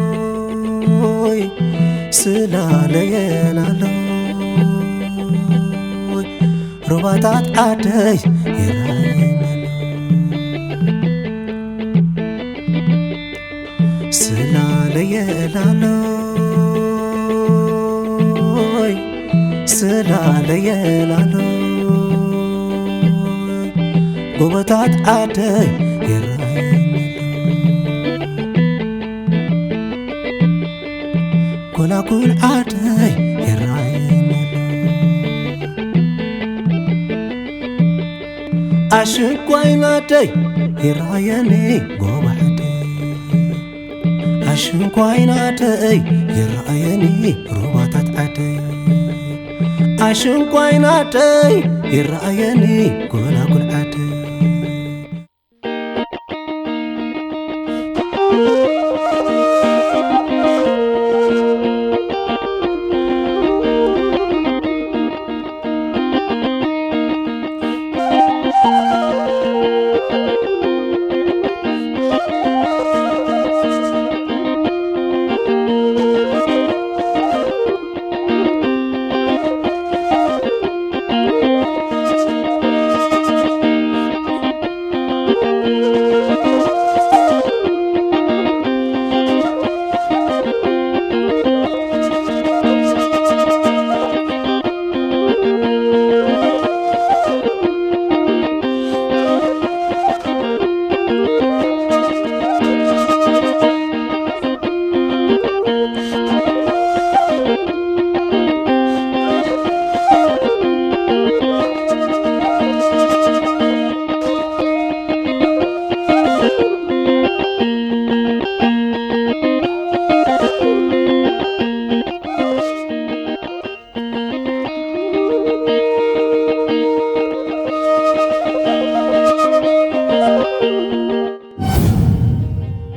ስላለየላሎይ ስላለየላሎይ ሩባታት ዓደይ ይራየናሎ። ስላለየላሎይ ስላለየላሎይ ጎቦታት ዓደይ ይራየናሎ። ጎላጉል ዓደይ ይራየናሎ። ኣሽንኳይ ናደይ ይራየኒ ጎባሕደይ። ኣሽንኳይ ናደይ ይራየኒ ሩባታት ዓደይ። ኣሽንኳይ ናደይ ይራየኒ ጎላጉል ዓደይ።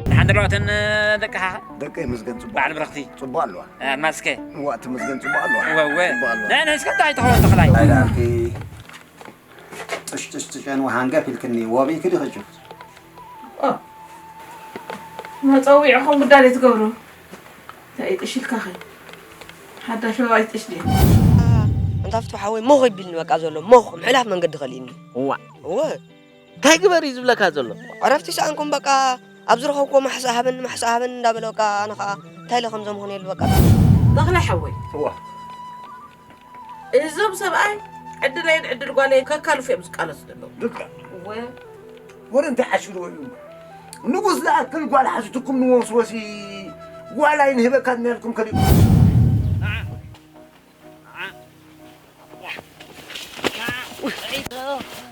ደሓን ዘለዋ እተን ደቅኻ? ደቀይ ምስገን ጽቡቕ። በዓል ብረኽቲ? ጽቡቕ ኣለዋ። እ፣ ኣልማዝከ? እዋ፣ እቲ ምስገን ጽቡቕ ኣለዋ። እወ፣ እወ። ጽቡቕ ኣለዋ። ንሕና እስከ እንታይ ትኸውን ተኽላይ? ኣይ፣ ደኣልኪ ጥሽ፣ ጥሽ፣ ጥሸን ወሃንገፍ ኢልክኒ፣ ወቢእኪ ዲኺ ጁስ? ኦ። መጸዊዕኹም ጉዳይ ትገብሩ። እንታይ ጥሽ ኢልካኸ? ሓዳሽ ዋይ ጥሽ ድዩ? ኣንታ ፍትሑ ሓወይ፣ ሞኽ ይቢልኒ በቃ ዘሎ፣ ሞኽ፣ ምሕላፍ መንገዲ ከሊእኒ። እዋ። እወ። እንታይ ግበር እዩ ዝብለካ ዘሎ? ዕረፍቲ ሰኣንኩም በቃ፣ ኣብ ዝረኸብኩዎ ማሕሳ ሃበኒ፣ ማሕሳ ሃበኒ እንዳበለ በቃ፣ ኣነ ኸኣ እንታይ ኢለ ከም ዘምኽነሉ በቃ። ተኽላይ ሓወይ። እዋ። እዞም ሰብኣይ ዕድለይን ዕድል ጓለይን ከካልፉ እዮም ዝቃለሱ ዘለዉ። ልክዕ። እወ። ወረ እንታይ ሓሽርዎ እዩ? ንጉስ ዝኣክል ጓል ሓቲትኩም ንወስወሲ ጓል ኣይንህበካን እናልኩም ከሊእኩም።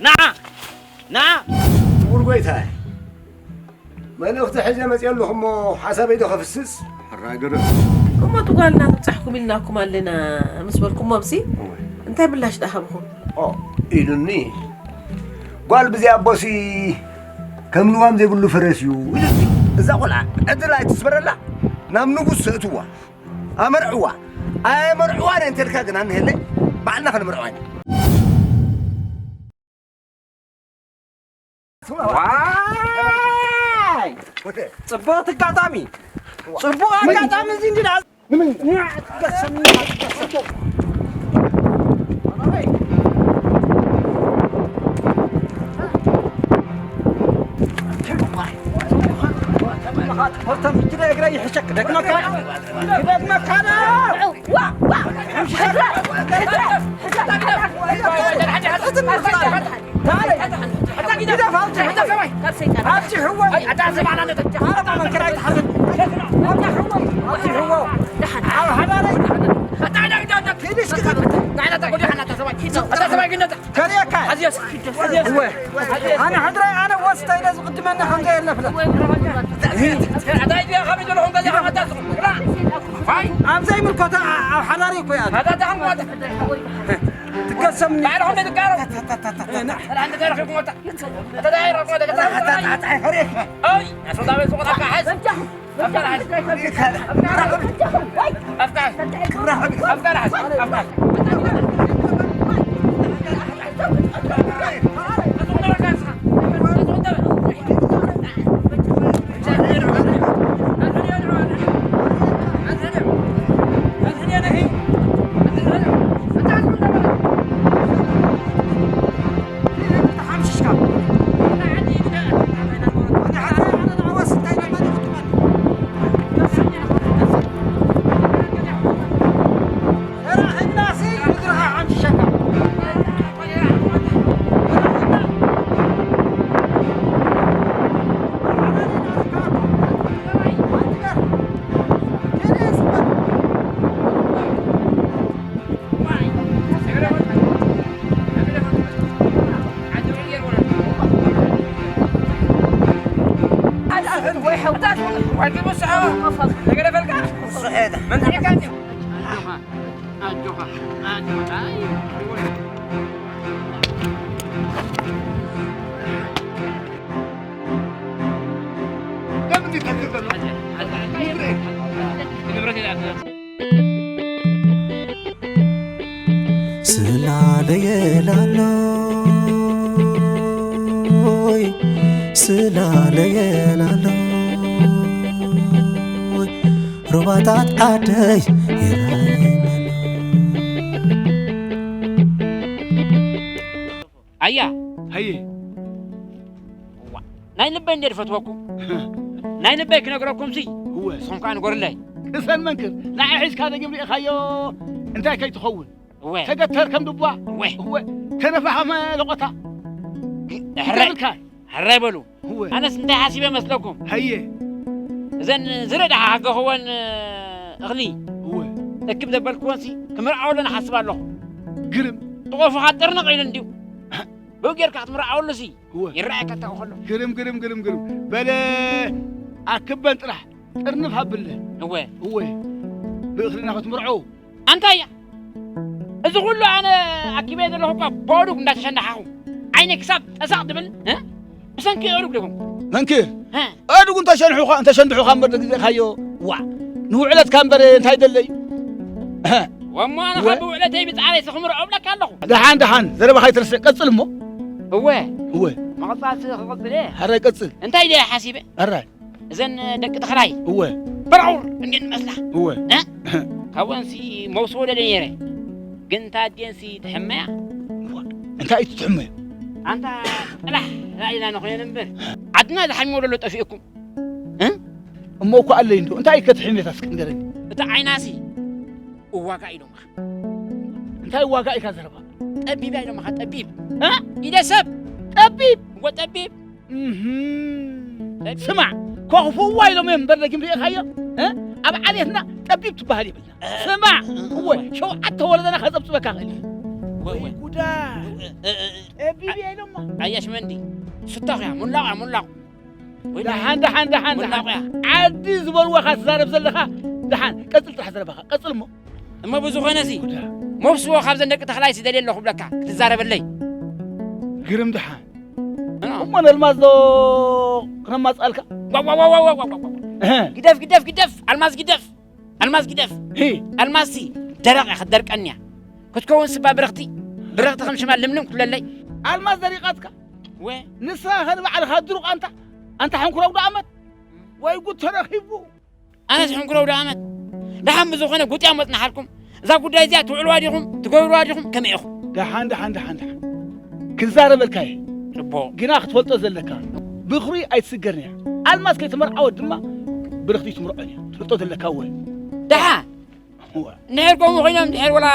ና! ና! ክቡር ጎይታይ፣ መልእኽቲ ሒዘ መፅየ ኣለኹ እሞ ሓሳበይ ዶ ከፍስስ? ሕራይ ገረብ። እሞ እቲ ጓልና ትብጻሕኩም ኢልናኩም ኣለና ምስ በልኩሞምሲ፣ እወ። እንታይ ምላሽ ደኣ ሃብኹም? ኦ፣ ኢሉኒ። ጓል ብዘይ ኣቦሲ ከም ልዋም ዘይብሉ ፈረስ እዩ ኢሉኒ። እዛ ቆልዓ ዕድል ኣይትስበረላ፣ ናብ ንጉስ ስእትዋ። ኣመርዕዋ። ኣየመርዕዋን እንተልካ ግን ኣንሄለይ፣ ባዕልና ከነመርዕዋ ኢና። ዋይ! ጽቡቕ ኣጋጣሚ። ጽቡቕ ኣጋጣሚ እዚ እንዲና። ከርእየካ። ኣነ ሕድራይ ኣነ ወስታ ኢለ ዝቕድመኒ ከምዚ የለፍለፍ። ኣብ ዘይምልከቶ ኣብ ሓዳሪ እኮ እያ። ትከሰምኒ። ስላለየላሎይ ስላለየላሎይ ሩባታት ዓደይ ይራየናሎ። ኣያ። ሃየ። ዋ፣ ናይ ልበይ እንዴ ዝፈትወኩም? ናይ ልበይ ክነግረኩም ሲ? እወ። ንስኹም ከኣ ንገሩለይ። ቅሰን መንክር፣ ንዓይ ሒዝካ ደጊም ርኢኻዮ እንታይ ከይትኸውን? እወ። ተገተር ከም ድቧ። እወ። እወ። ተነፋ ከም ለቖታ። ሕራይ፣ ግደልካ። ሕራይ በሉ። እወ። ኣነስ እንታይ ሓሲበ መስለኩም? ሃየ። እዘን ዝረዳ ሃገኽወን እኽሊ እወ። እክብ ዘበልክወን ሲ ክምርዓወለን እሓስብ ኣለኹ። ግርም። ጥቆፉኻ ጥርንቕ ኢሉ እንድዩ። ብኡ ጌርካ ክትምርዓወሉ ሲ እወ። ይረኣየካ እንተ ከሎ። ግርም፣ ግርም፣ ግርም፣ ግርም። በለ ኣክበን ጥራሕ ጥርንፍ ኣብለ። እወ። እወ። ብእኽልና ክትምርዖ። ኣንታ እያ። እዚ ኩሉ ኣነ ኣኪበ ዘለኹ እኳ በኦዱግ እንዳተሸናሓኹ። ዓይነ ክሳብ ጠሳቕ ድብል፣ እ? ብሰንኪ ኣእዱግ ደኹም። መንክር። እ? ኣእዱግ እንተሸንሑኻ፣ እንተሸንድሑኻ እምበር ግዜኻዮ። ዋ። ንውዕለትካ እምበር እንታይ ደለዩ? እ? ወሞ ኣነ ወ- ካብ ውዕለተይ ብጻዕረይ ስኽምርዖ እብለካ ኣለኹ። ደሓን፣ ደሓን። ዘረባኻ ኣይትርስዕ። ቀጽል እሞ። እወ። እወ። መቐጻልቲ ክቕጽል እየ። ሕራይ ቀጽል። እንታይ ኢለ ሓሲበ? ሕራይ። እዘን ደቂ ተኽላይ እወ። በራቑር እንዴት መስላ? እወ። እ? ካብኦንሲ መውስቦ ደለ ነይረ። ግን እታ ኣዴንሲ ትሕመያ? እዋ፣ እንታይ እዩ ትሕመዮ? ኣንታ ጥላሕ ራእይና ንኾይኑ እምበር። ዓድና ዝሓሚዎ ደሎ ጠፊእኩም። እ? እሞ እኮ ኣለይ እንዶ፣ እንታይ እዩ ከትሕምየታ እስኪ ንገረኒ? እታ ዓይናሲ እዋጋ ኢሎምኻ። እንታይ ዋጋ ኢኻ ዘረባ? ጠቢብ ኢሎምኻ፣ ጠቢብ። እ? ኢደ ሰብ። ጠቢብ? እወ፣ ጠቢብ። እህም። ጠቢብ። ስማዕ፣ ከኽፍዋ ኢሎም እዮም እምበር ደጊም ርኢኻዮ? እ? ኣብ ዓሌትና ጠቢብ ትበሃል የብልና። እ፣ ስማዕ፣ እ፣ እወ፣ እወ። ሸውዓተ ወለደና ከጸብጽበካ ክእል እዩ። እወ፣ እወ። ወይ ጉዳ። እ፣ እ፣ እ፣ ጠቢብ እየ ኢሎሞ። ኣያሽ መንዲ፣ ስታኽ እያ፣ ሙላቕ እያ፣ ሙላቕ። ወይ ደሓን፣ ደሓን፣ ደሓን፣ ደሓን። ሙላቕ እያ። ዓዲ ዝበልዎ ኢኻ ትዛረብ ዘለኻ። ደሓን፣ ቀጽል ጥራሕ ዘረባኻ፣ ቀጽል እሞ። እሞ ብዝኾነ ሲ፣ ጉዳ። መብስዎ ካብዘን ደቂ ተኽላይ ሲ ደልየ ኣለኹ ብለካ፣ ክትዛረበለይ። ግርም ደሓን። እ። እሞ ነልማዝ ዶ ክነማጽኣልካ? ዋ፣ ዋ፣ ዋ። እህ። ግደፍ፣ ግደፍ፣ ግደፍ፣ ኣልማዝ ግደፍ፣ ኣልማዝ ግደፍ። ሂ። ኣልማዝ ሲ ደረቕ እያ፣ ክትደርቀኒ እያ። ክትከውን ስባ ብርኽቲ፣ ብርኽቲ ከም ሽማ ልምልም ክትብለለይ። ኣልማዝ ደሪቓትካ? ወ። ንስኻ ኸ ንባዕልኻ ድሩቕ ኣንታ፣ ኣንታ ሕንኩረው ዶ ኣመት? ወይ ጉድ ተረኺቡ። ኣነስ ሕንኩረው ዶ ኣመት? ደሓን ብዝኾነ ጉጥያ መጽናሓልኩም። እዛ ጉዳይ እዚኣ ትውዕልዋ ዲኹም? ትገብርዋ ዲኹም? ከመይ ኢኹም? ደሓን፣ ደሓን፣ ደሓን፣ ደሓን። ክዛረበልካ እየ። ጽቡቕ። ግና ክትፈልጦ ዘለካ፣ ብኽሪ ኣይትስገርን እያ። ኣልማዝ ከይተመርዓወት ድማ ብርኽቲ ትምርዖን እያ። ትፈልጦ ዘለካ እወ። ደሓን። እወ። እንድሕር ከምኡ ኮይኖም፣ እንድሕር ወላ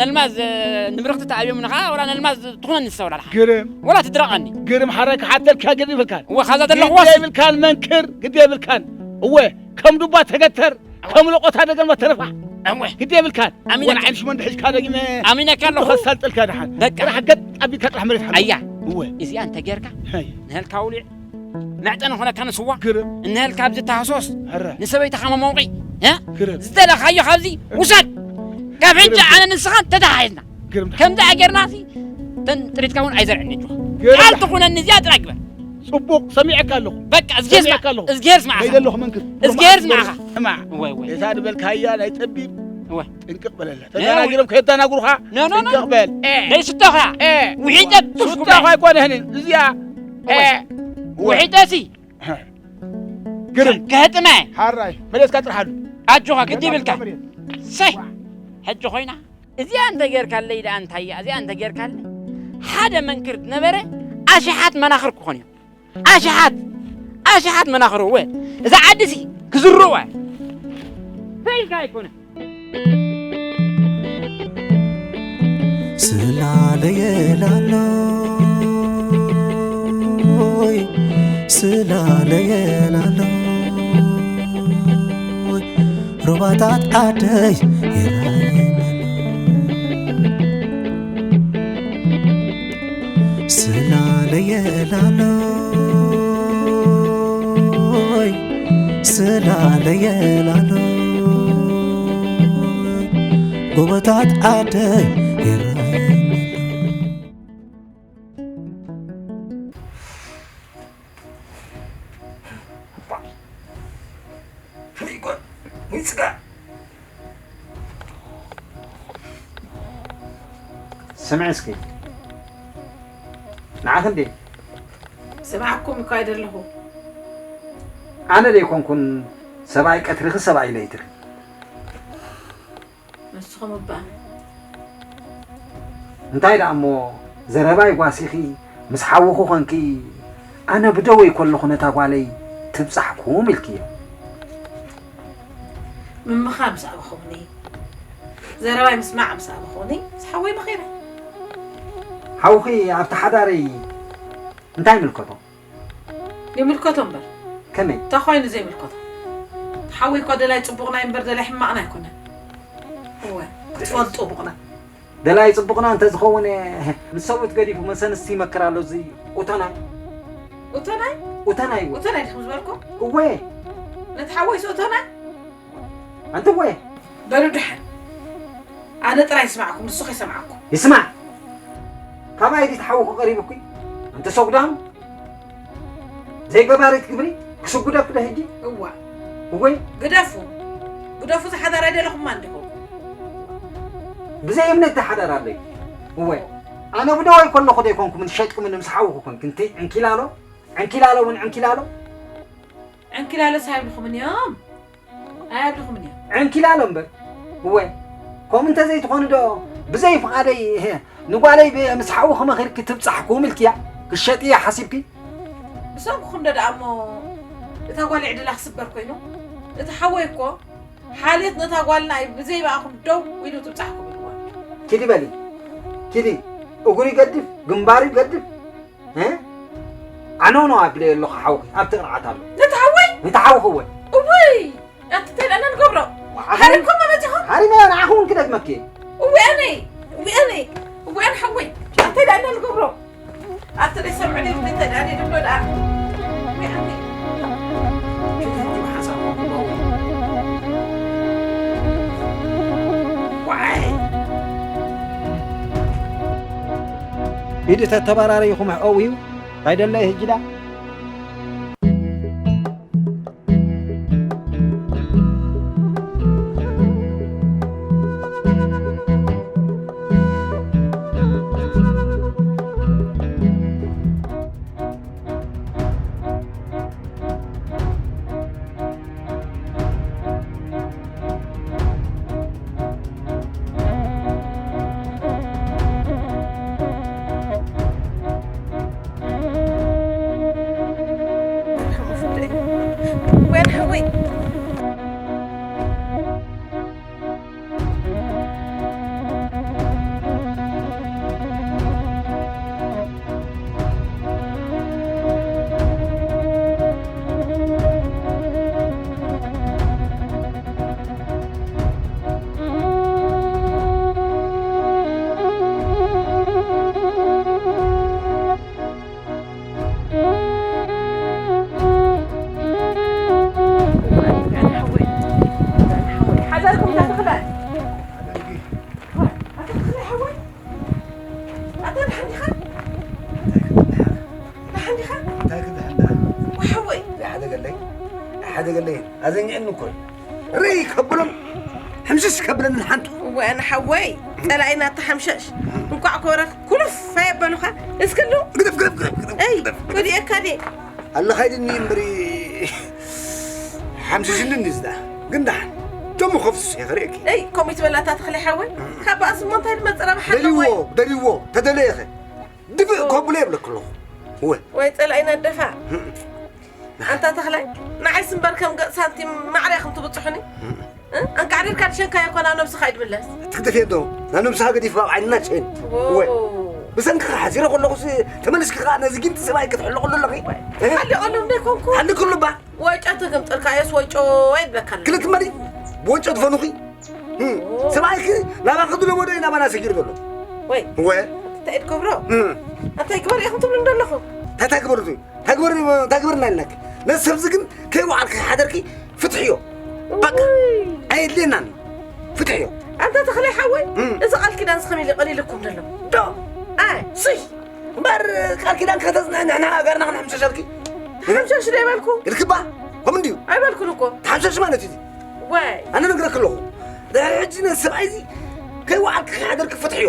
ነልማዝ፣ እ፣ ንብርኽቲ ተኣብዮም ንኻ፣ ወላ ነልማዝ ትኹነኒ ዝሰብራ ደሓን። ግርም። ወላ ትድረቐኒ። ግርም ሓራይ ክሓተልካ ግዲ ይብልካን። እወ፣ ካዛ ግዲ ዘለኹዋስ የብልካን መንክር፣ ግዲ የብልካን። እወ፣ ከም ዱባ ተገተር፣ ከም ለቆታ ደገን መተረፋ። እወ። ግዲ የብልካን። ኣሚነካ። ወን ዓይን ሽመንዲ ሒዝካ ደጊመ። ኣሚነካ ኣለኹ። ከሳልጠልካ ደሓን። በቃ። ጥራሕ ገጥ ኣቢልካ ጥራሕ መሬት ሓምድ። ኣያ። እወ። እዚኣ እንተ ጌርካ፣ ሃይ። ንህልካ ውሊዕ፣ መዕጠኒ ኾነካ ንስዋ። ግርም። እንህልካ ኣብዚ ተሃሶስ። ኧረ። ንሰበይትኻ መመውቂ። እ? ግርም። ዝደለኻዮ ካብዚ ውሰድ። ካብ ሕጂ ግርም። ኣነ ንስኻን ተተሓሒዝና። ግርም። ከምዚ ኣገርና ሲ፣ ተን ጥሪትካ እውን ኣይዘርዕን እጆ። ግርም። ቃል ትኹነኒ እዚኣ ጥራይ ግበር። ጽቡቕ፣ ሰሚዐካ ኣለኹ። በቃ፣ እዝጌር ስማዕ። ሰሚዐካ ኣለኹ። እዝጌር ስማዕ። ከይደ ኣለኹ መንክር። እዝጌር ስማዕ። ስማዕኻ። ስማዕ። ወይ፣ ወይ። እታ ዝበልካያ ናይ ጠቢብ እወ። ጥንቅቕ በለላ። ነ፣ ተደናጊሮም ከየደናግሩኻ ኖ፣ ኖ፣ ኖ። ጥንቅቕ በል። ኤ። ደይ ስቶኻ። ኤ። ውሒጠ ቱስኩ ሱቶኻ በል። ኣይኮነህንን። እዚኣ። እወ። ኤ። እወ። ውሒጠ ሲ። ግርም። ከህጥመ። ሓራይ። መለስካ ጥርሓሉ። ኣጆኻ ግዲ ይብልካ። መሬት። ሰይ። ሕጂ ኮይና። እዚኣ እንተ ጌርካለይ ደኣ እንታይ እያ? እዚኣ እንተ ጌርካለይ ሓደ መንክር ዝነበረ ኣሽሓት መናኽር ክኾን እዩ። ኣሽሓት፣ ኣሽሓት መናኽር እወ። እዛ ዓዲ ሲ ክዝርዋ። ፈይካ ኣይኮነ። ስላለየላሎይ፣ ስላለየላሎይ፣ ሩባታት ዓደይ ይረኣየኒ። ስላለየላሎይ፣ ስላለየላሎይ፣ ጎቦታት ዓደይ ይረኣየኒ። ስምዒ እስኪ፣ ንዓኺ እንዴ? ስምዓኩም እኮ ኣይደለኹ። ኣነ ደይኮንኩን ሰብኣይ ቀትርኺ ሰብኣይ ለይትኺ። ንስኹም እባ። እንታይ ደኣ እሞ ዘረባይ ጓሲኺ ምስ ሓውኹ ኾንኪ፣ ኣነ ብደወይ ከለኹ ነታ ጓለይ ትብጻሕኩም ኢልክዮ። ምምኻር ምስ ኣበኹምኒ፣ ዘረባይ ምስማዕ ምስ ኣበኹኒ፣ ምስ ሓወይ መኺረ። ሓውኺ ኣብቲ ሓዳረይ እንታይ ይምልከቶ? ይምልከቶ እምበር። ከመይ? እንታይ ኮይኑ ዘይምልከቶ? ሓወይ እኮ ደላይ ጽቡቕና እምበር ደላይ ሕማቕና ኣይኮነን። እወ፣ ክትፈልጡ ቡቕና። ደላይ ጽቡቕና እንተዝኸውን፣ ምስ ሰብኡት ገዲፉ ምስ ኣንስቲ ይመክር ኣሎ፣ እዚ ኡተናይ። ኡተናይ? ኡተናይ እወ። ኡተናይ ዲኹም ዝበልኩም? እወ። ነቲ ሓወይስ ኡተናይ? ኣንቲ እወ። በሉ ደሓን። ኣነ ጥራይ ይስማዕኩም፣ ንሱ ከይሰምዓኩም። ይስማዕ። ካባይ ድዩ ተሓውኹ ቀሪቡኪ? ኣንቲ ሰጉዳም። ዘይገባሪት ግብሪ ክስጉደኪ ዶ ሕጂ? እዋ። እወይ። ግደፉ። ግደፉ፣ እዚ ሓዳር ኣይደለኹማ እንዲኹም። ብዘይ እምነት ዶ ሓዳር ኣለዩ? እወይ። ኣነ ብደወይ ከለኹ ዶ ኣይኮንኩም፣ ምስ ሸጥኩምኒ ምስ ሓውኹ ኮንክ፣ እንቲ ዕንኪላሎ፣ ዕንኪላሎ እውን ዕንኪላሎ። ዕንኪላሎስ ኣይብልኹምን እዮም። ኣያድኹምን እዮም። ዕንኪላሎ እምበር። እወ፣ ከምኡ እንተዘይትኾኑ ዶ ብዘይ ፍቓደይ፣ ንጓለይ ብ-፣ ምስ ሓውኺ መኺርኪ ትብጻሕኩም ኢልክያ ክሸጥያ ሓሲብኪ? ብሰንኩኹም ዶ ደኣ እሞ እታ ጓል ዕድላ ክስበር ኮይኑ? እቲ ሓወይ እኮ ሓልዮት ነታ ጓልና እዩ ብዘይ ብኣኹም ደው ኢሉ ትብጻሕኩም ኢልዋ። ኪዲ በሊ፣ ኪዲ። እግሩ ይገድፍ፣ ግንባሩ ይገድፍ። እ? ዓነውነው ኣብለዮ ኣለኹ ሓውኺ፣ ኣብቲ ቅርዓት ኣሎ። ነቲ ሓወይ? ነቲ ሓውኺ እወ። እውይ! ኣቲ እንታይ ደኣ ንገብሮ? ወዓኹም? ሃሪምኩም መመጺኹም? ሃሪመዮ ንዓኹም ክደግመኪ። እውይ ኣነ! እውይ ኣነ! እውይ ኣነ ሓወይ! ኣቲ እንታይ ደኣ ንገብሮ? ኣቲ ደይ ሰምዑ ደይ እንታይ ደኣ ንብሎ ደኣ? እውይ ኣነ! ዋይ! ኢድ ተተባራረይኹም ኣእውዩ። እንታይ ደሎ እዩ ሕጂ ደኣ? ሓደ ገለ ኣዘንግዕኒ እኮ እዩ። ርይ ከብሎም ሕምሽሽ ከብለኒ ሓንቲ። እወ፣ ኣነ ሓወይ፣ ጸላኢና ኣታ ሓምሸሽ። እንቋዕ ኮረኽ ኩልፍ ኣየበሉኻ። እስክሉ። ግደፍ፣ ግደፍ፣ ግደፍ፣ ግደፍ፣ እይ፣ ግደፍ፣ ግደፍ። ወዲኤካ ድየ? ኣለኻ ኢልኒ እምበሪ ሓምሽሽኒ እንዲዝዳ። ግን ደሓን። ደሞ ከፍስስ እየ ክርእየኪ። እይ፣ ከምኡ ይትበላ ኣታ ተኽለ ሓወይ። ካብ ባእሲ እሞ እንታይ ዝመጽእ ረብሓ ኣለዎ? ደልይዎ፣ ደልይዎ፣ ተደለየኸ። ድፍእ ከብሎ የብለክ ኣለኹ። እወ። ወይ ጸላኢና ደፋ። ኣንታ ተኽላይ፣ ንዓይስ እምበር ከም ገጽ ሳንቲም ማዕረ ኢኹም ትብጽሑኒ። እ? ኣንቃዕሪርካ ድሸንካዮ እኮ ናብ ነብስኻ እዩ ድምለስ። ትግደፍ እየ ዶ? ናብ ነብስኻ ገዲፍካ ኣብ ዓይንና ትሸን። ዎ። እወ። ብሰንክኻ ሓሲረ ከለኹስ ተመሊስኪ ኸኣ ነዚ ጊንጢ ሰብኣይ ክትሕልቕሉ ኣለኺ። ወይ። እ? ሓሊቐሉ እንደ ኮንኩ። ሓሊቕሉ እባ። ወጮ ተገምጠልካዮስ ወጮ ኣይብለካ ኣሎ። ክልተ መሪ ብወጮ ትፈኑኺ። እ። ዎ። ሰብኣይኪ ናባኺ ድለዎ ዶ እዩ ናባና ሰጊሩ ዘሎ? ወይ። እወ። እንታይ ትገብሮ? እ። እንታይ ግበር ኢኹም ትብሉ እንደለኹ? እንታይ ግበር ትብሉ? እንታይ ግበር፣ እንታይ ግበር እናልናክ? ነዚ ሰብዚ ግን ከይወዓልኪ ሓደርኪ ፍትሕዮ። በቃ። ውይ። ኣየድልየናን። ፍትሕዮ። ኣንታ ተኽላይ ሓወይ፣ እም። እዚ ቃል ኪዳን እዚ ከመይ ኢሉ ቀሊልኩም ዘሎ? ዶ? ኣይ። ስይ። እምበር ቃል ኪዳን ከተጽንዕ ንሕና ሃገርና ክንሕምሸሸልኪ? ተሓምሸሽ ዶ ኣይበልኩ? ኢልክባ? ከምኡ እንድዩ። ኣይበልኩን እኮ። ተሓምሸሽ ማለት እዩ። ዋይ። ኣነ ነግረክ ኣለኹ። ድሕሪ ሕጂ ነዚ ሰብኣይ እዚ ከይወዓልኪ ከይሓደርኪ ፍትሕዮ።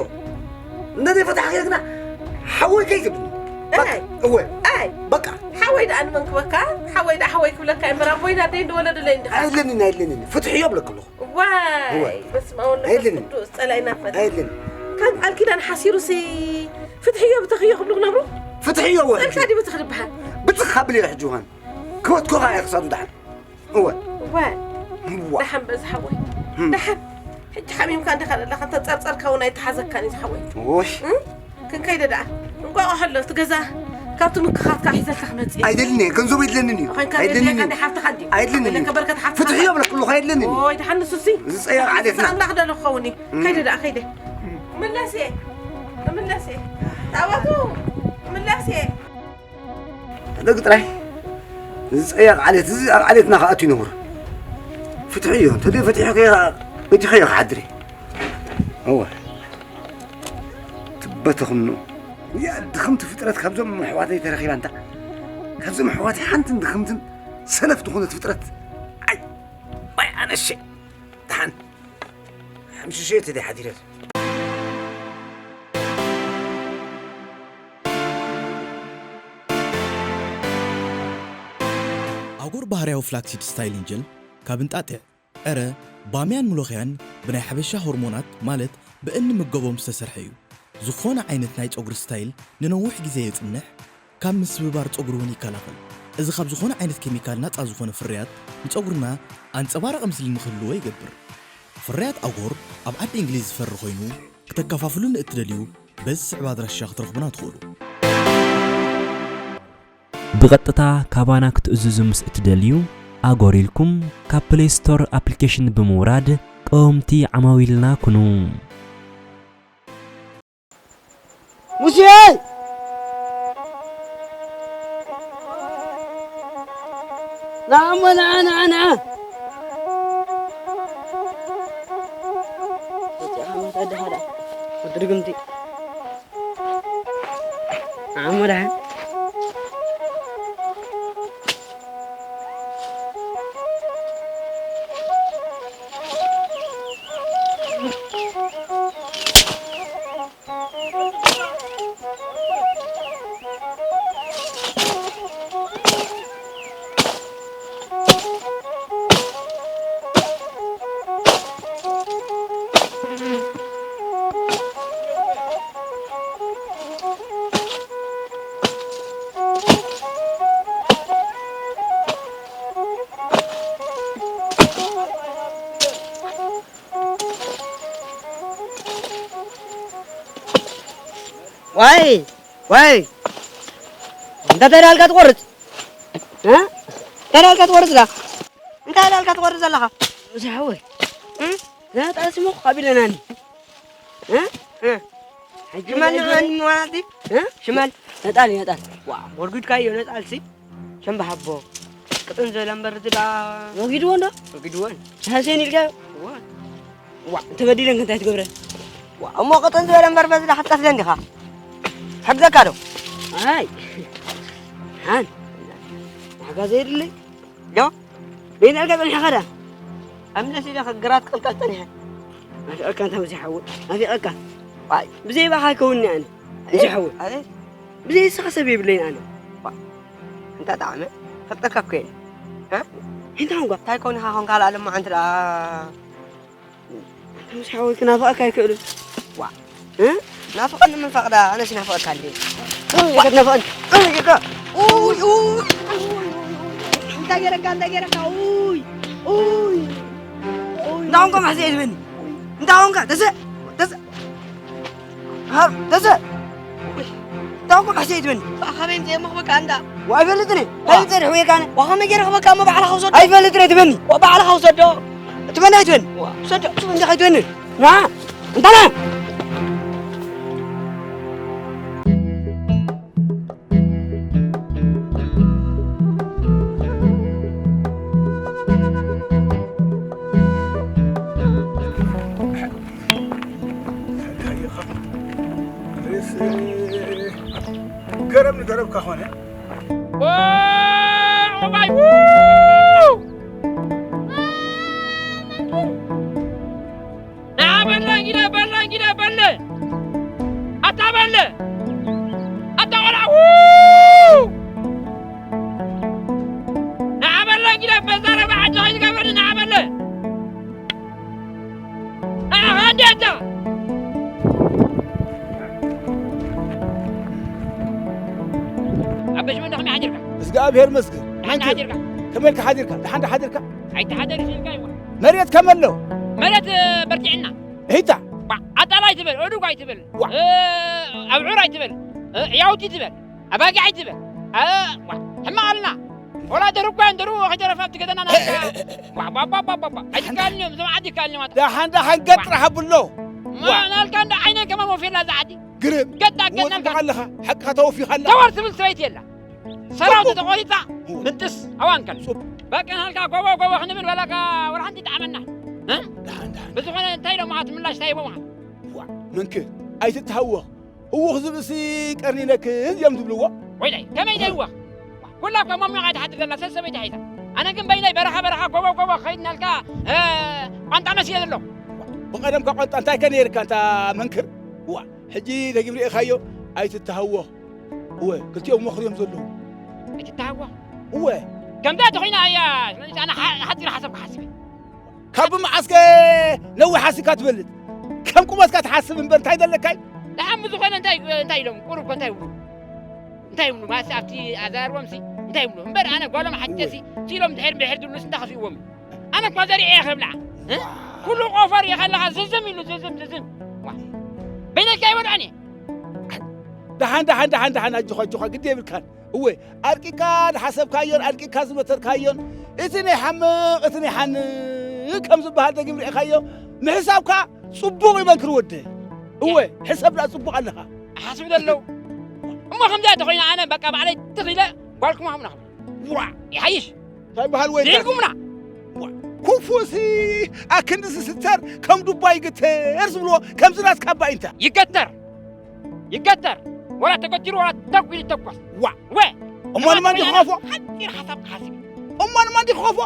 እንተዘይፈታሕክዮ ግና ሓወይ ከይትብሊ። በቃ፣ ኣይ። እወ። ኣይ። በቃ። ሓወይ ደኣ ንመን ክበካ? ሓወይ ደኣ ሓወይ ክብለካ እምበር ኣቦይን ኣደይን ዝወለዱለይ እንዲኻ። ኣይለንን፣ ኣይለንን። ፍትሕዮ እብለኪ ኣለኹ። ዋይ፣ እወ። በስመ አብ ወወልድ ወመንፈስ ኣይለንን። ቅዱስ፣ ጸላኢና ፈጣሪ። ኣይለንን። ካብ ቃል ኪዳን ሓሲሩሲ ፍትሕዮ ብተኽዮ ክብሉ ክነብሩ? ፍትሕዮ እወ። ጸልካ ድዩ ብትኽ ዝበሃል? ብትኽ ኣብልዮ ሕጂ እዋን። ክበትኮኻ እየ ክሳዱ ደሓን። እወ። እወ። እዋ። ደሓን በዚ ሓወይ። እም። ደሓን። ሕጂ ሓሚምካ እንዲኻ ዘለኻ፣ እንተ ጸርጸርካ እውን ኣይተሓዘካን እዩ ዝሓወይ። ውይ። እም? ክንከይደ ደኣ። እንቋቑሖ ኣሎ፣ እቲ ገዛ ካብቲ ምክኻትካ ሒዘልካ ክመጽእ እየ። ኣይደልን እየ፣ ገንዘቡ የድለንን እዩ። ኮይንካ ኣይደልን ዘድልየካ እዩ። ናይ ሓፍትኻ እንድዩ። ኣይደልን እዩ። ወለከ በርከት ሓፍትኻ ፍትሕ እየ እብለክ ኣለኹ፣ ኣይደልን እዩ። ኦይ፣ ደሓን ንሱሲ። ዝጸየቕ ዓሌትና። ኣምላኽ ደሎ ክኸውን እዩ። እም። ከይደ ደኣ፣ ከይደ። እምለስ እየ። እምለስ እየ። ጣዋቱ፣ እምለስ እየ። ሕደግ ጥራይ። እዚ ጸያቕ ዓሌት እዚ ኣብ ዓሌትና ክኣቱ ይነብር። ፍትሒ እዩ። እንተዘይ ፈቲሑ ከይራ-፣ ፈቲሑ እዩ ክሓድር እዩ። እወ። ትበተኽኑ። እያ ድኽምቲ ፍጥረት ካብዞም ኣሕዋተይ ተረኺባ እንታ። ካብዞም ኣሕዋተይ ሓንትን ድኽምትን ሰነፍ ዝኾነት ፍጥረት። ኣይ፣ ኣይ ኣነሸ። ደሓን። ሓምሽሸ ተደይ ሓዲረ። ኣጎር ባህርያዊ ፍላክሲድ ስታይሊንግ ጀል ካብ እንጣጢዕ፣ ዕረ፣ ባምያን ምሎኽያን ብናይ ሓበሻ ሆርሞናት ማለት ብእንምገቦም ዝተሰርሐ እዩ። ዝኾነ ዓይነት ናይ ጸጉሪ ስታይል ንነዊሕ ግዜ የጽንሕ፣ ካብ ምስብባር ጸጉሪ እውን ይከላኸል። እዚ ካብ ዝኾነ ዓይነት ኬሚካል ናጻ ዝኾነ ፍርያት ንጸጉርና ኣንጸባራቒ ምስሊ ንክህልዎ ይገብር። ፍርያት ኣጎር ኣብ ዓዲ እንግሊዝ ዝፈሪ ኮይኑ ክተከፋፍሉኒ እትደልዩ በዚ ዝስዕብ ኣድራሻ ክትረኽቡና ትኽእሉ። ብቐጥታ ካባና ክትእዝዙ ምስ እትደልዩ፣ ኣጎር ኢልኩም ካብ ፕሌይ ስቶር ኣፕሊኬሽን ብምውራድ ቀወምቲ ዓማዊልና ኩኑ። ሙሴ! ንዓ እሞ፣ ንዓ፣ ንዓ፣ ንዓ። ወፂእኻ መታደኻ ደኣ። ወዲ ርግምቲ። ንዓ እሞ ደሓን። ዋይ፣ ዋይ። እንታይ ዳልካ ትቆርጽ? እ? እንታይ ዳልካ ትቆርጽ ዳ? እንታይ ዳልካ ትቆርጽ ዘለኻ? እዚ ሓወይ። እ? ነጣልሲ እሞ ካብ ኢለናኒ። እ? እ? ሕጂ ሽማል ማለት እዩ? ንመን ማለት እዩ? እ? ሽማል። ነጣል እዩ፣ ነጣል። ዋ፣ ወርጊድካዮ ነጣልሲ? ሸምበሓቦ። ቅጥን ዝበለ እምበር እዚ ደኣ ወጊድዎ እንዶ? ወጊድዎን። ሃሴን ኢልካዮ? እዋ። ዋ፣ እንተበዲለን ከ እንታይ ትገብረን? ዋ፣ እሞ ቅጥን ዝበለ እምበር በዚ ደኣ ክትቀትለን ዲኻ? ሕግዘካ ዶ? ኣይ። ሓን። ሓጋዘ የድሊ? ዶ? በይንኣልካ ጸኒሕኻ ዳ? ኣምለስ ኢለ ግራት ክቕልቀል ጸኒሐ። ናፊቐካ እንታ ሙሴ ሓወይ፣ ናፊቐካ። ዋይ። ብዘይ ባኻ ኣይከውንኒ ኣነ፣ ሙሴ ሓወይ። ኣቤት። ብዘይ ንስኻ ሰብ የብለይን ኣነ። ዋ። እንታ ጣዕመ፣ ፈልጠካ እኮ እየ። ሃ? እንታይ ኾንካ? እንታይ ኮንካ ኾንካ ለኣለሞ ዓንቲ ደኣ? ሙሴ ሓወይ ክናፍቐካ ኣይክእልን። ዋ። እ? ናፍቐኒ ምን ፈቕዳ? ኣነስ ናፍቐካ እንዴ? እ፣ ይቅር ናፍቐኒ። እ፣ ይቅር። ኡይ፣ ኡይ፣ ኡይ፣ ኡይ፣ ኡይ። እንታይ ገይረካ? እንታይ ገይረካ? ኡይ፣ ኡይ፣ ኡይ። እንታይ ኾንካ ማሕሰይ ትብለኒ? እንታይ ኾንካ? ተሰ-፣ ተሰ-፣ ሃ፣ ተሰ-፣ እንታይ ኾንካ ማሕሰይ ትብለኒ? ብኣኻበይ ምፅእ እሞ ክበካ እንዳ። ዋ፣ ኣይፈልጥን እየ። ዋ። ኣይፈልጥን እየ፣ ሕውየካ ኣነ። ዋ፣ ከመይ ገይረ ክበካ እሞ ባዕልኻ ውሰዶ። ኣይፈልጥን እየ ትብለኒ። ዋ፣ ባዕልኻ ውሰዶ። ትበኒ ኣይትበኒ? ውሰዶ። ትበኒ ኣይትበኒ? ና፣ እንታና? ገረብ ንገረብካ ኾነ። ዋ፣ ኦባይ፣ ው! ንዓ በለ፣ ጊደ በለ፣ ጊደ በለ። ኣታ በለ። ኣታ ቆልዓ፣ ው! ንዓ በለ፣ ጊደ በዛ ረብዓ ዓዲ ኸይትገብረኒ፣ ንዓ በለ። ኣሃ፣ እንዴታ! ኣበሽ ወንዶ ከመይ ሓዲርካ? እግዚኣብሔር ይመስገን። ደሓን ሓዲርካ? ከመይ ኢልካ ሓዲርካ? ደሓን ዶ ሓዲርካ? ኣይተሓደርሽ ኢልካ ይዋ። መሬት ከመይ ኣሎ? መሬት፣ እ፣ በርቲዕና። ሂታ? ዋ፣ ኣጣል ኣይትበል፣ እዱግ ኣይትበል። ዋ። እ፣ ኣብዑር ኣይትበል። እ፣ ዕያውቲ ትበል። ኣባጊዕ ኣይትበል። እ፣ ዋ፣ ሕማቕ ኣልና። ወላ ደርኳ እንደሩ ከይተረፈ ኣብቲ ገዛና ናትካ። ዋ፣ ዋ፣ ዋ። ኣይትካልንዮም፣ እዞም ዓዲ ይካልንዮም ኣታ። ደሓን ደሓን ገጥ ዋ። ጥራሕ ኣብሎ። ማ ዋ። ናልካ እንዳ ዓይነይ ከማን ወፊላ እዛ ዓዲ። ግርም። ገጣ፣ ገጣ ወጽእ ኣለኻ፣ ሓቅኻ ተወፊኻ ኣለኻ። ተወር ትብል ሰበይቲ የላ። ሰራውቲ ጽቡቅ። ተቆሪጻ፣ ው። ምንጥስ፣ ኣዋንከል። ጽቡቅ። በቃ ናልካ ጎቦ፣ ጎቦ ክንብል በላካ ወላ ሓንቲ ይጠዓመና። እ? ደሓን፣ ደሓን። ብዝኾነ እንታይ ኢሎምኻ ትምላሽ እንታይ ሂቦምኻ? ዋ፣ መንክር፣ ኣይትተሃወኽ። ህዉኽ ዝብእሲ ቀርኒ ነክዝ እዮም ዝብልዎ። ወይለይ፣ ከመይ ዘይወኽ? ኩላ እኳ ሞሚቕ እያ ትሓድር ዘላ፣ ሰብ ሰበይቲ ሒዛ። ኣነ ግን በይነይ በረኻ በረኻ፣ ጎቦ ጎቦ ክኸይድ እናልካ፣ እ፣ ቋንጣ መሲለ ዘለኹ። ብቐደምካ ቋንጣ እንታይ ከ ነይርካ፣ እንታ መንክር? ዋ፣ ሕጂ ደጊም ርኢኻዮ፣ ኣይትተሃወኽ። እወ፣ ክልቲኦም መኽር እዮም ዘለዉ። ኣይትተሃወኽ። እወ። ከምዛ ተኾይና እያ፣ ስለዚ ኣነ ሓ-፣ ሓጺር ሓሳብ ክሓስብ እየ። ካብ መዓስከ ነዊሕ ሓሲብካ ትበልጽ? ከም ቁመትካ ትሓስብ እምበር እንታይ ዘለካ እዩ? ደሓን ብዝኾነ እንታይ፣ እንታይ ኢሎም? ቁሩብ እኮ እንታይ ይብሉ? እንታይ ይብሉ? ማለት ኣብቲ ኣዛርቦምሲ እንታይ ይብሉ? እምበር ኣነ ጓሎም ሓጨሲ እወ። ሲሎም ድሕር ብድሕር ድብሉስ እንታይ ከፊእዎም እዩ? ኣነ እኳ ዘሪዐ እየ ክብልዓ። እ? ዋው። ኩሉ ቆፈር እየ ከለኻ ዝዝም ኢሉ ዝዝም ዝዝም። ዋ። በይነካ ይበልዖን እየ። ደሓን፣ ደሓን፣ ደሓን፣ ደሓን፣ ኣጆኻ፣ ኣጆኻ፣ ግዲ የብልካን። እወ፣ ኣርቂካ ዝሓሰብካዮን ኣርቂካ ዝመተርካዮን፣ እቲ ናይ ሓምቕ፣ እቲ ናይ ሓንቕ ከም ዝበሃል ደጊም ርኢኻዮ፣ ምሕሳብካ ጽቡቕ እዩ መንክር ወደይ። እወ፣ ሕሰብ ደኣ ጽቡቕ ኣለኻ። ሓስብ ዘለዉ። እሞ ከምዚኣ ተኾይና ኣነ በቃ ባዕለይ ትኽ ኢለ ጓልኩም ሃቡና ክብል። ዋ! ይሓይሽ። እንታይ በሃል ወይ እንታይ? ዲልኩምና። ዋ! ኩፉሲ ኣክንዲ ዝስተር ከም ዱባ ይግተር ዝብልዎ ከምዚ ናትካ እባ እንታይ? ይገተር። ይገተር። ወላ ተገቲሩ ወላ ተኩ ይተኮስ። ዋ! ወ! እሞ ንመን ዲኹ ከፎ? ሓጺር ሓሳብ ክሓስብ። እሞ ንመን ዲኹ ከፎ?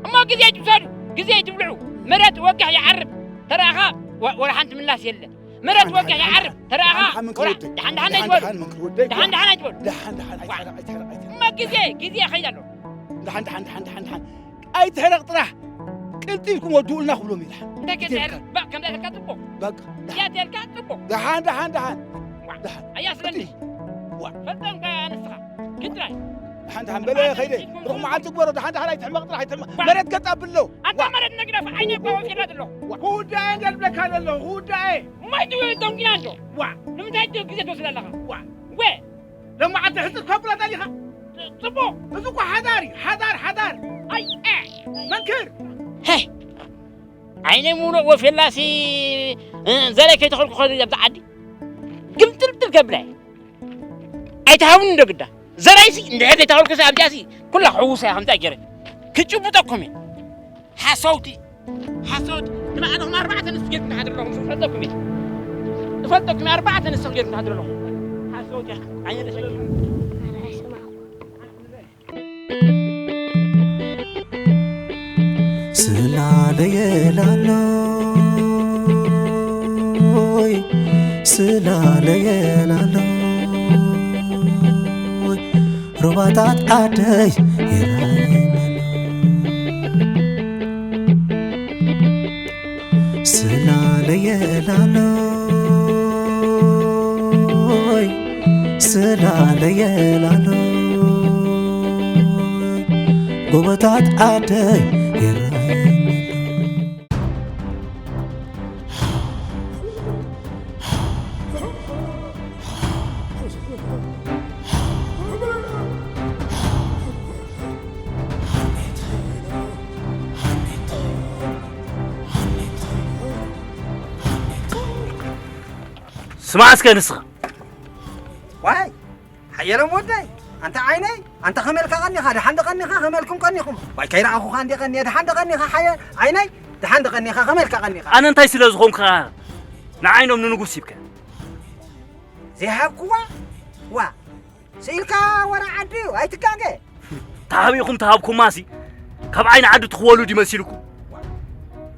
እሞ ግዜ ኣይትውሰዱ፣ ግዜ ኣይትብልዑ። መሬት ወጋሕ ይዓርብ፣ ተረኣኻ ወ-፣ ወላ ሓንቲ ምላስ የለ። መሬት ደሓን፣ ወጋሕ ደሓን፣ ይዓርብ፣ ደሓን፣ ተረኣኻ ደሓን፣ ደሓን፣ ወላ መንክር ወደይ። ደሓን፣ ደሓን፣ ደሓን፣ ደሓን ደሓን፣ ደሓን፣ ኣይትበሉ። ደሓን፣ ደሓን፣ ደሓን፣ ደሓን፣ ኣይትበሉ። ደሓን፣ ደሓን፣ ኣይትበሉ። ኣይትበሉ። ደሓን፣ ደሓን፣ ደሓን፣ ደሓን፣ ደሓን። ኣይትሕረቕ ጥራሕ። ቅልጢፍኩም ወድኡልና ክብሎም እዩ፣ ደሓን። እንታይ ግዜ ከይትሕረቕ? ይርካ? ባ-፣ ከምዚ ኣይተልካ ጽቡቕ። በቃ፣ እዚኣ ደሓን። ተልካ ጽቡቕ። ደሓን፣ ደሓን፣ ደሓን። ዋ፣ ደሓን። ኣያ ስለኒ። ቅልጢፍ። ዋ። ፈልጠም ከ ኣነስኻ። ግን ጥራይ። ደሓን፣ ደሓን፣ በለ፣ ደሓን፣ ከይደ። ደሓን፣ ሩቕ መዓልቲ ግበሮ፣ ደሓን፣ ደሓን፣ ኣይትሕመቕ ጥራሕ፣ ኣይትሕመቕ። ዋ። መሬት ገጻ ብለው። ኣታ ዋ። መሬት ነግደፍ፣ ዓይነ እኮ ወፊራ ዘለኹ። ዋ። ክውዳእ እየ ደልብለካ ዘለኹ፣ ክውዳእ እየ። እማይ ትውዕል ደንጊና እንዶ። ዋ። ንምንታይ ዶ ግዜ ትወስድ ኣለኻ? ዋ። ወ። ሎማዓንቲ ሕጽር ከብላ ደሊኻ? ጽቡቕ። እዚ እኮ ሓዳር እዩ። ሓዳር፣ ሓዳር። ኣይ፣ እ። መንክር። ሄ። ዓይነይ ሙሉእ ወፌላሲ፣ እ፣ ዘረይ ከይተኸልኩ ኸዱ ኣብዛ ዓዲ። ግምጥልጥል ከብላ እየ። ኣይትሃቡኒ እንዶ ግዳ። ዘረይሲ እንድሕር ዘይተኸልኩሲ ኣብዚኣሲ ኩላ ክሕውሳ እየ ከምዚኣ ገይረ። ክጭብጠኩም እየ። ሓሰውቲ፣ ሓሰውቲ፣ ንባዕልኹም ኣርባዕተ ኣንስቲ ጌርኩም ትሓድሩ ኣለኹም፣ ዝፈልጠኩም እየ። ዝፈልጠኩም እየ፣ ኣርባዕተ ኣንስቲ ጌርኩም ትሓድሩ ኣለኹም። ሓሰውቲ፣ ዓይነ ተሸኪሙ። ኣረ፣ ስማ። የላሎይ ስላለየላሎይ ሩባታት ዓደይ ይራየናሎ ስላለየላሎይ ስላለየላሎይ ጎቦታት ዓደይ ይራየናሎ። ስማዕ እስከ ንስኻ። ዋይ ሓየሎም ወደይ፣ ኣንታ ዓይነይ፣ ኣንታ ከመልካ ቀኒኻ፣ ደሓን ዶ ቀኒኻ፣ ከመልኩም ቀኒኹም። ዋይ ከይረኣኹኻ እንዲ ቀኒየ፣ ደሓን ዶ ቀኒኻ ሓየ-፣ ዓይነይ፣ ደሓን ዶ ቀኒኻ፣ ከመልካ ቀኒኻ። ኣነ እንታይ ስለ ዝኾንኩ ንዓይኖም ንንጉስ ሂብካ? ዘይሃብኩዋ? ዋ፣ ስኢልካ ወረ ዓዲ እዩ፣ ኣይትጋገ። ተሃቢኹም ተሃብኩማሲ፣ ካብ ዓይኒ ዓዲ ትኽወሉ ድዩ መሲልኩም?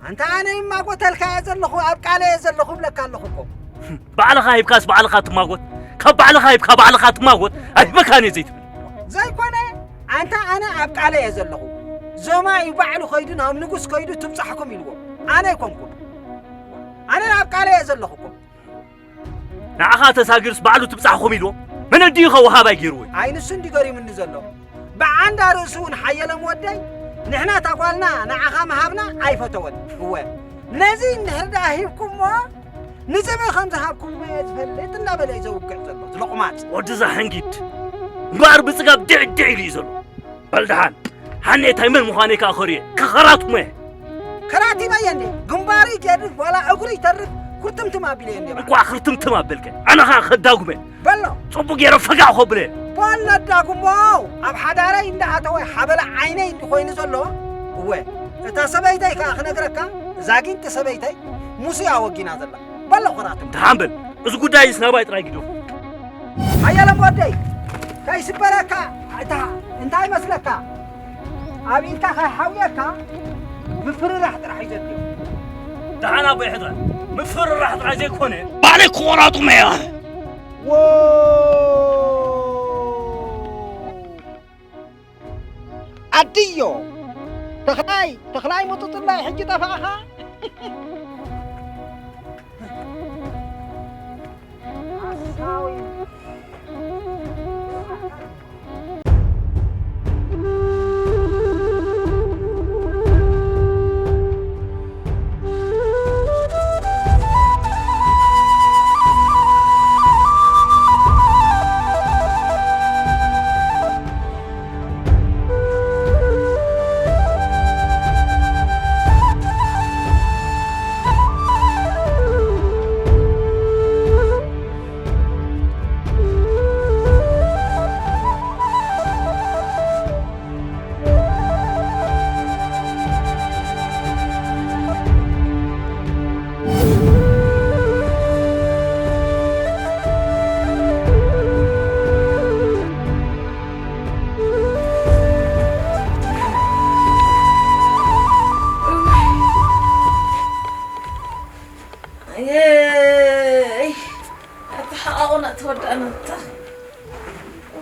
ኣንታ ኣነ ይማጎተልካ እየ ዘለኹ፣ ኣብ ቃለ እየ ዘለኹ እብለካ ኣለኹ እኮ። ባዕልኻ ሂብካስ ባዕልኻ ትማጎት፣ ካብ ባዕልኻ ሂብካ ባዕልኻ ትማጎት፣ ኣይህበካን እየ ዘይትብል። ዘይኮነ፣ ኣንታ ኣነ ኣብ ቃለ እየ ዘለኹ። ዞማ እዩ ባዕሉ ከይዱ ናብ ንጉስ ከይዱ ትብጻሕኩም ኢልዎ። ኣነ ኣይኮንኩን። ኣነ ኣብ ቃለ እየ ዘለኹ እኮ። ንዓኻ ተሳጊርስ ባዕሉ ትብጻሕኹም ኢልዎ? መን ኣዲኡ ኸ ወሃባይ ገይርዎ? ኣይ ንሱ እንዲ ገሪሙኒ ዘሎ። ብዓንዳ ርእሱ እውን ሓየሎም ወደይ፣ ንሕና እታ ጓልና ንዓኻ ምሃብና ኣይፈተወን። እወ፣ ነዚ እንድሕር ደኣ ሂብኩሞ፣ ንዘበ ከም ዝሃብኩሞ እየ ዝፈልጥ እንዳበለ እዩ ዘውግዕ ዘሎ፣ ዝለቑማጽ። ወዲ እዛ ሕንጊድ እምበኣር ብጽጋብ ድዕ ድዕ ኢሉ እዩ ዘሎ። በል ደሓን፣ ሓኔታይ መን ምዃነይ ከኣ ከርእዮ፣ ከኸራትሞ እየ። ከራቲመ እየ እንዴ? ግንባሩ ይገድፍ፣ ዋላ እግሩ ይተርፍ፣ ኩርትምትም ኣቢለ እየ እንዴ? እንቋዕ ክርትምትም ኣበልከ፣ ኣነ ኸኣ ከዳጉመ። በሎ። ጽቡቕ ገይረ ፈጋዕ ከብለ። በሎ ኣዳጉሞ፣ ኣብ ሓዳረይ እንዳኣተወ ሓበላ ዓይነይ እንዲ ኮይኑ ዘሎ። እወ፣ እታ ሰበይተይ ከኣ ክነግረካ፣ እዛ ጊንጢ ሰበይተይ ሙስያ ወጊና ዘላ። በሎ ከራትሞ። ደሓን በል፣ እዚ ጉዳይስ ናባይ ጥራይ ግደፎ። ሓየሎም ወደይ፣ ከይስበረካ፣ እታ እንታይ መስለካ? ኣብ ኢድካ ከይሓውየካ ምፍርራሕ ጥራሕ እዩ ዘድልዮ። ደሓን ኣቦይ ሕድራ፣ ምፍርራሕ ጥራሕ ዘይኮነ፣ ባዕለይ ክቆራጡመ እየ። ዎ! ኣድዮ! ተኽላይ፣ ተኽላይ ሙጡጥላይ ሕጂ ጠፋእኻ? ሓሳዊ። ኣየይ፣ ኣተሓቓቑና ተወዳእና እታ።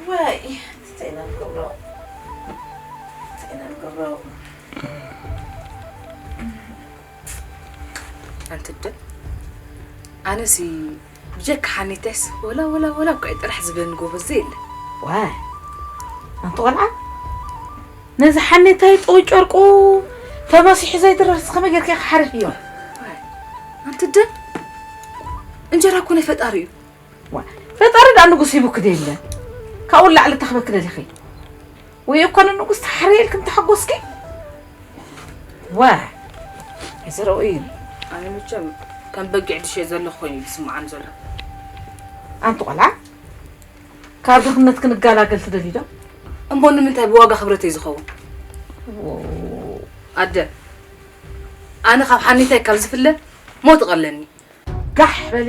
ዋይ፣ እንታይ ኢና ንገብሮ? እንታይ ኢና ንገብሮ? ኣንቲ ኣደ፣ ኣነሲ ብጀካ ሓኔታይስ ወላ፣ ወላ፣ ወላ እኳ እዩ ጥራሕ ዝብለኒ ጎበዝ የለ። ዋይ፣ ኣንቲ ቆልዓ፣ ነዚ ሓኔታይ ጥው ጨርቁ ተመሲሑ ዘይድረርስ ከመይ ጌርካ ኢኻ ሓሪኽዮ? ኣንቲ ኣደ፣ እንጀራ እኮ ናይ ፈጣሪ እዩ። ዋ፣ ፈጣሪ ደኣ ንጉስ ሂቡኪ ዶ የለን? ካብኡ ንላዕሊ ተኽበኪ ደሊኺ? ወይ እኮ ንንጉስ ተሓርየ ኢልኪ ምተሓጎስኪ? ዋ፣ እዚ ረኡይ እዩ። ኣነ መቸም ከም በጊዕ ድሸ ዘለኹ ኮይኑ እዩ ዝስምዓኒ ዘሎ። ኣንቲ ቆልዓ፣ ካብ ድኽነት ክንገላገል ትደልዩ ዶ? እሞ ንምንታይ ብዋጋ ክብረተይ ዝኸውን? ዎ። ኣደ፣ ኣነ ካብ ሓኒታይ ካብ ዝፍለ ሞት እቐለኒ። ጋሕ በሊ።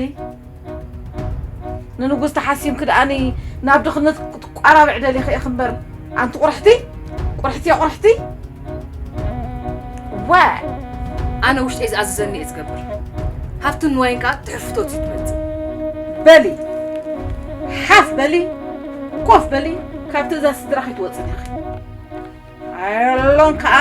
ንንጉስ ተሓሲምኪ ደኣኒ ናብ ድኽነት ክትቋራብዕ ደሊኺ ኢኺ እምበር፣ ኣንቲ ቁርሕቲ፣ ቁርሕቲ፣ ቁርሕቲ። ዋ! ኣነ ውሽጠይ ዝኣዘዘኒ እየ ዝገብር። ሃብትን ንዋይን ከዓ ትሕፍቶት እዩ ትመጽእ። በሊ፣ ሓፍ በሊ፣ ኮፍ በሊ፣ ካብ ትእዛዝ ስድራኺ ትወጽን ኢኺ። ኣሎን ከዓ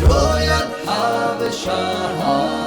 Royal Habesha.